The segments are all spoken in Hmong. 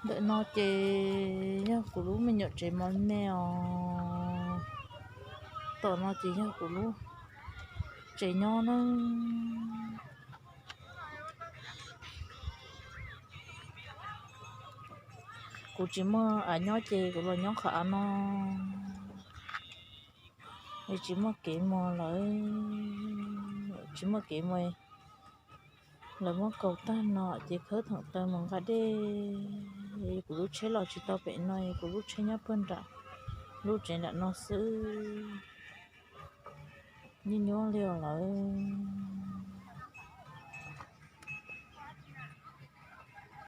Ntawm no ces yog kuv lub me nyuam tsev mos me os. Tom no ces yog kuv lub tsev nyob na. Kuv tsis muaj av nyob ces kuv los nyob qhov av no. Tsis muaj kev mus lawm, tsis muaj kev mus. Lawv muab kaus tag no ces khawb theem taw mus nqa dej. Kuv lub tsheb los tsis tau pem no, kuv lub tsheb nyob puag nram lub tsev nram no xwb. Nyuaj nyuaj li lawm.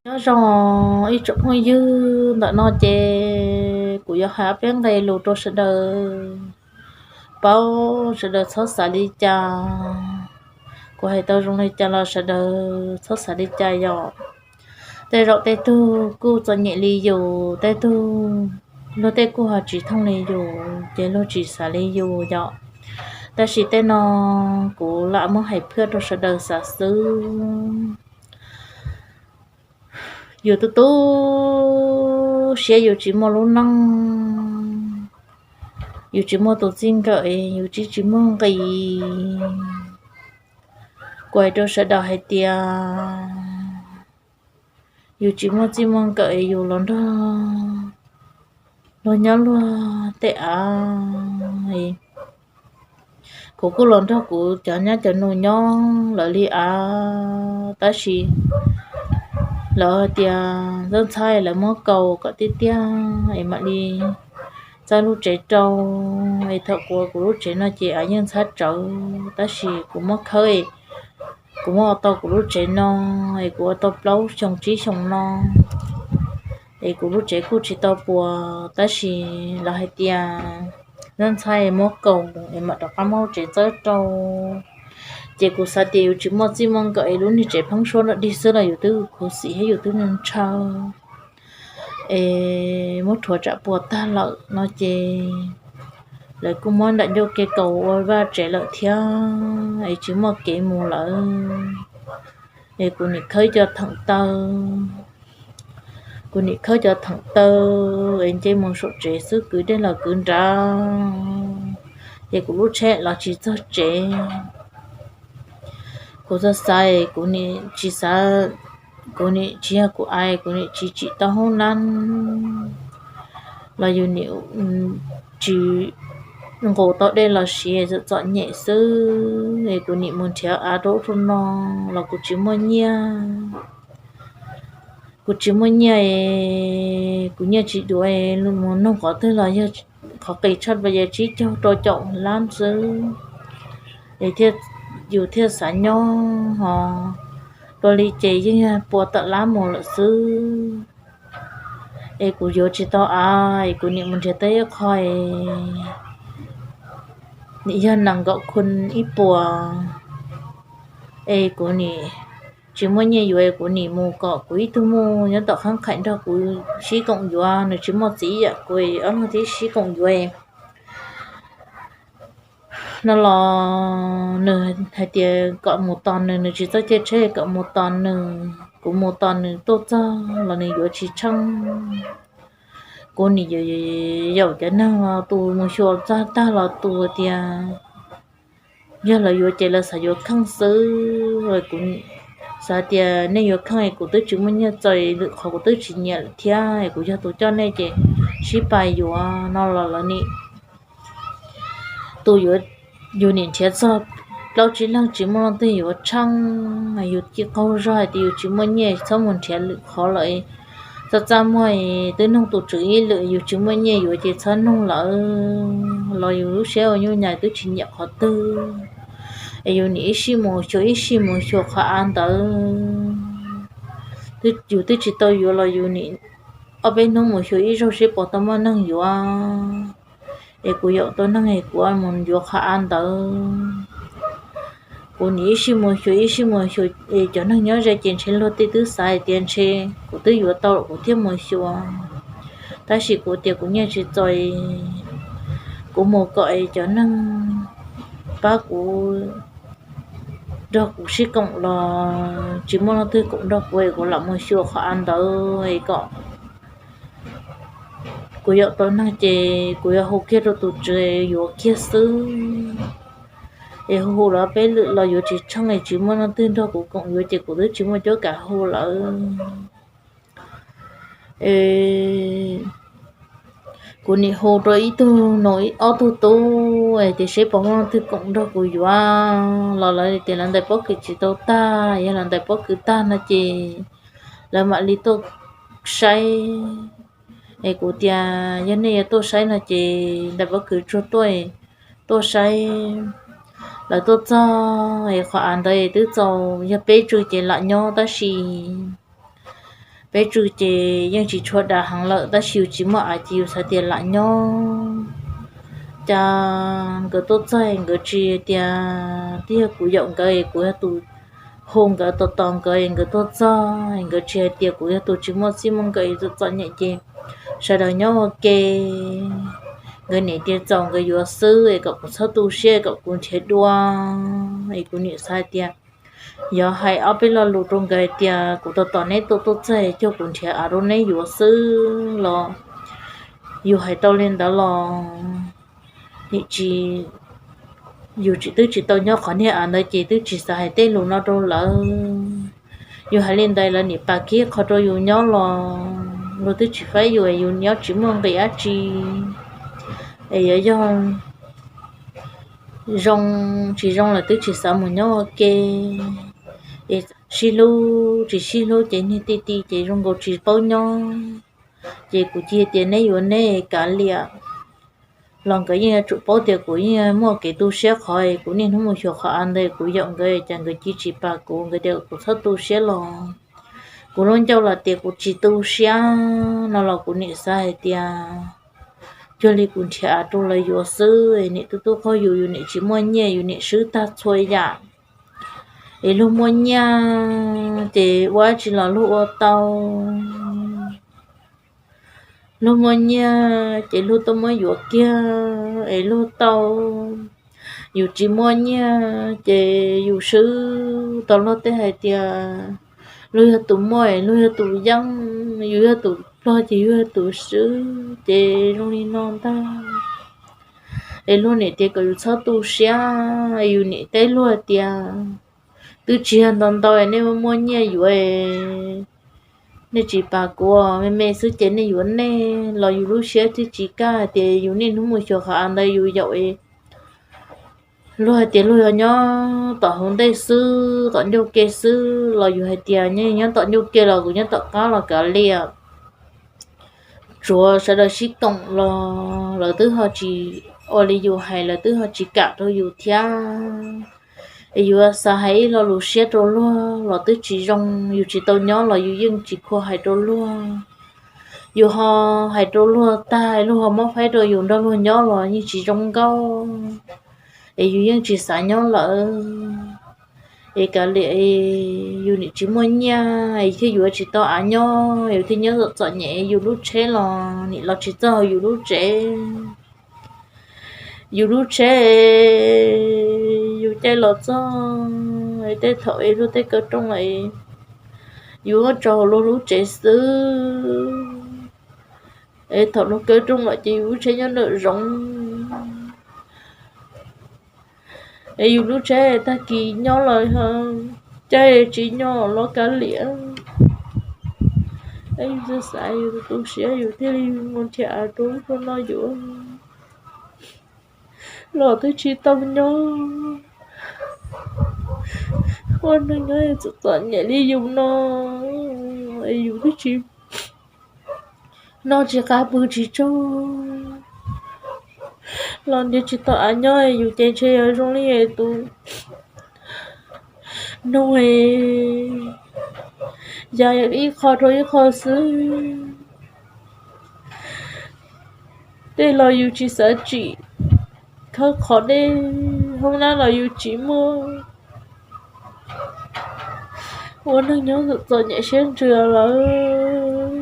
Nyob zoo ib tsoom phooj ywg, ntawm no ces kuv yuav hais ob peb nqe lus rau sawv daws paub, sawv daws txhob xav li cas. Kuv hais tau zoo li cas los sawv daws txhob xav li cas yom. Tej zaum tej tug kuj txom nyem li yus, tej tug luag tej kuj ho tsis thooj li yus ces luag tsis xav li yus yom. Tab sis tej no kuv lam muab hais phiaj rau sawv daws xav xwb. Yus tu tu siab yus tsis muaj lub neej, yus tsis muaj tus txij nkawm, yus tsis tsis muaj nqis. Kuv hais rau sawv daws hais tias yus tsis muaj txij muaj nkawm yus los nrog luag nyob luag tej av. Kuv kuj los nrog kuv cov nyab cov nus nyob lawv li av, tab sis lawv hais tias ntxhab ntxhab lawv muab kaus kom tiaj tiaj es mam li txawb lub tsev rau. Es thaum kuv ua kuv lub tsev no ces av yeej ntxhab tsawv, tab sis kuv muab khawb, kuv muab ua tau kuv lub tsev no, es kuv ua tau plaub xyoo tsib xyoo no, es kuv lub tsev kuj tsis tau puas, tab sis lawv hais tias ntxhab ntxhab muab kaus es mam rov qab muab lub tsev txawb rau. Ces kuv xav tias yus tsis muaj txij muaj nkawm es lub niag tsev pheeb suab dog dig xwb los yus twb khuv xim thiab yus twb ntshaw. Es muab rhuav tsam puas tag lawm no ces lawv kuj muab nram ncauj ke kaus ua vaj tsev lawm thiab, es tsis muaj kev mus lawm. Es kuv nim khawb cov theem taw, kuv nim khawb cov theem taw es nce mus saum tsev xwb, kwv dej los kwv nrad, ces kuv lub tsheb los tsis txog tsev. Kuv txawm xav, kuv nim tsis xav, kuv nim tsis yog kuv ais, kuv nim tsis tsim tau hoob nab los yus nim tsis nqus tau dej los siv, txom txom nyem xwb. Es kuv nim mus nrhiav av rau ub rau no los kuv tsis muaj nyiaj. Kuv tsis muaj nyiaj es kuv nyiaj tsis dua, mus noog qhov twg los yog qhov qis tshaj plaws yog tsib caug rau caum lab xwb. Es yus thiaj xav nyob ho, dua li ces yeej yog pua tawm lab mus lawm xwb. Es kuv yuav tsis tau av es kuv nim mus nrhiav tau ib qho es nim yog nees nkaum khun ib puas. Es kuv nim tsis muaj nyiaj yuav es kuv nim mus kom kuv ib tug muj nyob tom qhab qhaim nrog kuv sib koom yuav, nws tsis muaj txiv yam kuv, ob leeg thiaj sib koom yuav no los nws hais tias kom mus tos nws, nws tsis txawj caij tsheb, kom mus tos nws. Kuv mus tos nws tuaj txog los nws yuav tsis tsheej. Kuv nim yaum cov neeg los tus mus xyuas txog tag los tus tias yog lawv yuav ces lawv xav yuav kheej xwb. Kuv xav tias nej yuav kheej es kuv twb tsis muaj nyiaj txaus, lwm qhov kuv twb tsis nyiam lawm thiab, es kuv yog tus coj nej ces sib pab yuav no los lawv nim, tus yuav, yus nim nrhiav txog plaub tsib leeg tsis muaj leej twg yuav tsheej. Yus cia qaug zog hais tias yus tsis muaj nyiaj txhob mus nrhiav lwm qhov lawm. Txaj txaj muag twb noog tus tswv ib lwm, yus tsis muaj nyiaj yuav ces txhob noog lawm los yus lub siab ua nyuj nyas twb tsis nyiam qhov twg. Es yus nim ib sij mus xyuas ib sij mus xyuas qhov av ntawd. Yus twb tsis tau yuav los yus nim ob peb hnub mus xyuas ib zaug seb puas tau muaj neeg yuav. Es kuv yaum tau neeg es kuv mus yuav qhov av ntawd. Kuv nim ib sij mus xyuas ib sij mus xyuas es cov neeg nyob ze ces ntshe luag tej twb xav hais tias ntshe kuv twb yuav tau lawm kuv thiaj mus xyuas. Tab sis kuv tias kuv nyiaj tsis txaus, kuv mus kom es cov neeg pab kuv, nrog kuv sib koom los tsis muaj leej twg koom nrog kuv es kuv lam mus xyuas qhov av ntawd es kom kuv yaum tau neeg ces kuv yuav hu kiag rau tus tswv yuav kiag xwb. Es hu hu los peb lwm los yuav tsis tsheej es tsis muaj leej twg nrog kuv koom yuav ces kuv twb tsis muaj cuab kav hu lawm. Kuv nim hu rau ib tug no ob tug tub es tias seb puas muaj leej twg koom nrog kuv yuav los lawv tias lawv ntais pob kws tsis tau tag, yog lawv ntais pob kws tag no ces lawv mam li tuaj saib. Es kuv tias yog nej yuav tuaj saib no ces ntais pob kws tsuag tuaj, tuaj saib. Lawv tuaj txog es qhov av ntawd twb txaus, yog peb tswv ces lam nyob tab sis peb tswv ces yeej tsis tshua dav heev lawm tab sis yus tsis muaj av ces yus xav tias lam nyob. Cas nkawd tuaj txog nkawd tsis tias twb yog kuv yaum nkawd es kuv yog tus hu nkawd tos tos nkawd es nkawd tuaj txog es nkawd tsis hais tias kuv yog tus tsis muaj txij muaj nkawm es txom txom nyem ces sawv daws nyob ua ke. Nkawd nim tias txaus nkawd yuav xwb es kom kuv txhob tu siab kom kuv nrhiav dua. Es kuv nim xav hais tias yog hais ob peb lo lus rau nkawd hais tias kuv tos tos neb tuaj tuaj txog coj kuv nrhiav av rau neb yuav xwb los yus hais tau li ntawd los nim tsis, yus tsis, twb tsis tau nyob qhov niag av ntawd ces twb tsis xav hais tej lus no rau lawv. Yus hais li ntawd lawv nim pas kiag qhov rau yus nyob los luag twb tsis faib yus, yus nyob tsis muaj nqis dab tsi. Es yuav yog zoo tsis zoo lawv twb tsis xav mus nyob ua ke. Es sib hlub tsis sib hlub ces niag ti ti ces zoo nkaus tsis paub nyob. Ces kuv cia tias neb yuav neb kav liam. Los nkawd yeej yuav tsum paub tias kuv yeej muaj kev tu siab qhov kuv niaj hnub mus xyuas qhov av ntawd kuv yaum nkawd cas nkawd cia tsis pas kuv, nkawd tias kuv txhob tu siab los kuv lub ncauj los tias kuv tsis tu siab no los kuv nim xav hais tias cuag li kuv nrhiav av rau lawv yuav xwb, nim tub tub qaug yus, yus nim tsis muaj nyiaj, yus nim swb tag txhua yam. Es luag muaj nyiaj ces ua dab tsi los luag ua tau. Luag muaj nyiaj ces luag tuaj muab yuav kiag es luag tau. Yus tsis muaj nyiaj ces yus swb. Tau luag tej hais tias luag yog tus muaj es luag yog tus yeej, yus yog tus pluag ces yus yog tus swb ces zoo li no ntag. Es luag nim tias kom yus txhob tu siab, yus nim teb luag tias twb tsis yog ntau ntau, nej muaj nyiaj yuav, nej tsis pas kuv, me me xwb ces nej yuav nej los yus lub siab thiaj tsis kaj hais tias yus niaj hnub mus xyuas qhov av ntawd yus yaum. Luag hais tias luag yog nyob tom hauv ntej xwb, tom ncauj ke xwb los yus hais tias nyob tom ncauj ke los kuv nyob tom qab los kav liam. Tsuav sawv daws sib koom los lawv twb ho tsis ua li yus hais, lawv twb ho tsis kam rau yus thiab. Es yus xav hais ib lo lus siab rau luag los twb tsis zoo, yus tsis tau nyob los yus yeej tsis khuam hais rau luag. Yus ho hais rau luag tag luag ho muab faib rau yus nrog luag nyob los yeej tsis zoo nkauj. Es yus yeej tsis xav nyob lawm. Es kav liam, yus nim tsis muaj nyiaj es thiaj yuav tsis tau av nyob, yus thiaj nyob txom txom nyem, yus lub tsheb los nim los tsis txog yus lub tsev. Yus lub tsheb, yus caij los txog, tej thaum es luag tej kaw rooj lawm, yus muab tso hauv luag lub tsev xwb. Es thaum luag kaw rooj lawm ces yus lub tsheb nyob nram zoov. Es yus lub tsheb tag kis nyob los caij tsis nyob los kav liam. Es yus xav xav yus tu siab yus thiaj li mus nrhiav av rau lub no yuav. Los twb tsis tau nyob, ua neeg nyob txom txom nyem li yus no, es yus twb tsis noj tsis qab pw tsis tsaug, los nrhiav tsis tau av nyob, yus ces ntshe yog zoo li tus noog, ya ib qho rau ib qho xwb. Tej los yus tsis xav tsim, khawb qhov dej, hoob nab los yus tsis muaj. Ua neeg nyob txom nyem siab ntsws lawm,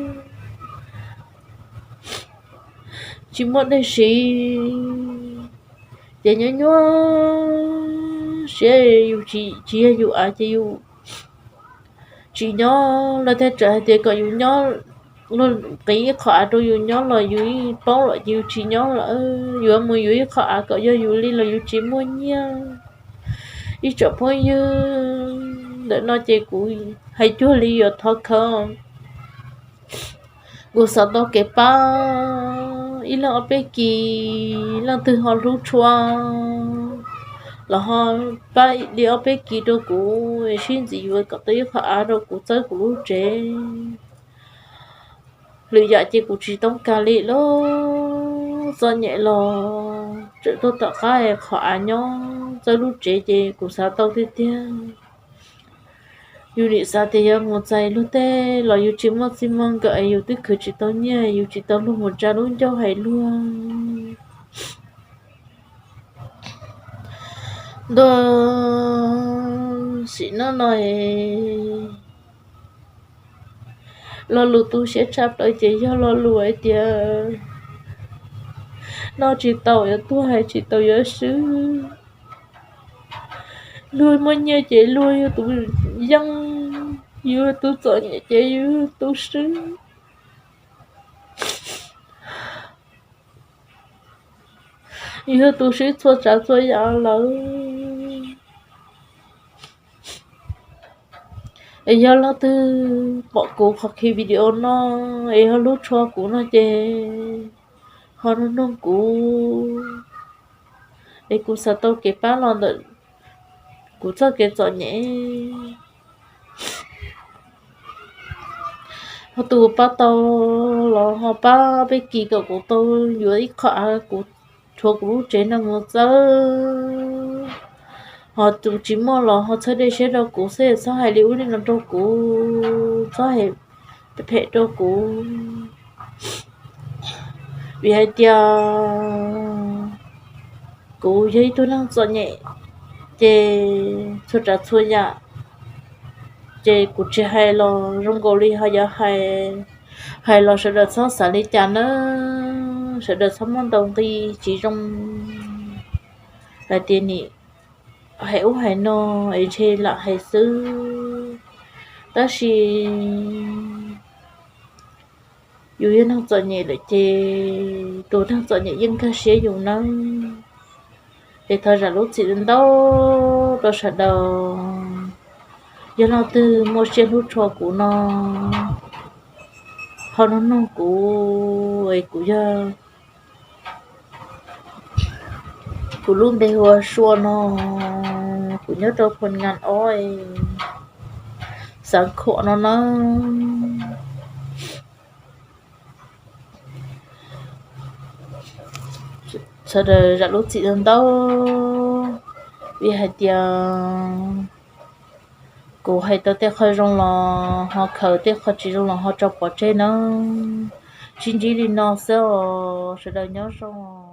tsis muaj dej siv, ces nyuaj nyuaj siab, yus tsis, tsis yog yus av ces yus tsis nyob. Lawv thiaj txawm hais tias kom yus nyob luag qiv ib qho av rau yus nyob los yus yeej paub lawm ces yus tsis nyob lawm, yus mus yuav ib qho av kom yog yus li los yus tsis muaj nyiaj. Ib tsoom phooj ywg, ntawm no ces kuv hais cuag li yuav thov khawv, kuv xav tau kev pab ib leeg ob peb kis, leej twg ho hlub tshua los ho pab li ob peb kis rau kuv, sib ntxim yuav kom tau ib qho av rau kuv txawb kuv lub tsev. Lwm yam ces kuv tsis toob kas li lawm, txom nyem los tseem tuaj tom qab qhov av nyob txawb lub tsev ces kuv xav tau tiag tiag. Yus nim xav tias yog mus txais luag tej los yus tsis muaj txij muaj nkawm, yus twb khwv tsis tau nyiaj, yus tsis tau luag mus tsa lub ncauj hais luag. Ntuj, sim neej no es lo lus tu siab tshaj plaws ces yog lo lus hais tias noj tsis tau yuav tuag, hais tsis tau yuav swb. Luag muaj nyiaj ces luag yog tus yeej, yus tus txom nyem ces yus tus swb. Yus yog tus swb txhua tsav txhua yam lawm. Es yog leej twg pom kuv qhov khi video no es yog hlub tshua kuv no ces ho nug nug kuv, es kuv xav tau kev pab los ntawm kuv txoj kev txom nyem. Ho tus pab tau los ho pab peb kis kom kuv tau yuav ib qho av kuv rhuav kuv lub tsev no mus txawb. Ho tus tsis muaj los ho txhawb dej siab rau kuv xwb, txhob hais li ub li no rau kuv, txhob hais phem rau kuv. Vim hais tias kuv yog ib tug neeg txom nyem, ces txhua tsav txhua yam ces kuv tsis hais los zoo nkaus li ho yuav hais, hais los sawv daws txhob xav li cas nawb, sawv daws txhob muab ntaus nqi tsis zoo hais tias nim hais ub hais no es ntshe lam hais xwb. Tab sis yus yog neeg txom nyem lawm ces tus neeg txom nyem yeej nkag siab yus nawb. Es thov zam lub txim ntau rau sawv daws. Yog leej twg muaj siab hlub tshua kuv no, ho nug nug kuv, es kuv yog, kuv lub npe hu ua Sua no, kuv nyob rau Phoo Ngas ob, Xav Khuam no nawb. Sawv daws zam lub txim ntau ntau, vim hais tias kuv hais tau tej qho zoo los ho khaws, tej qho tsis zoo los ho tso pov tseg nawb. Sib ntsib li no xwb os, sawv daws nyob zoo.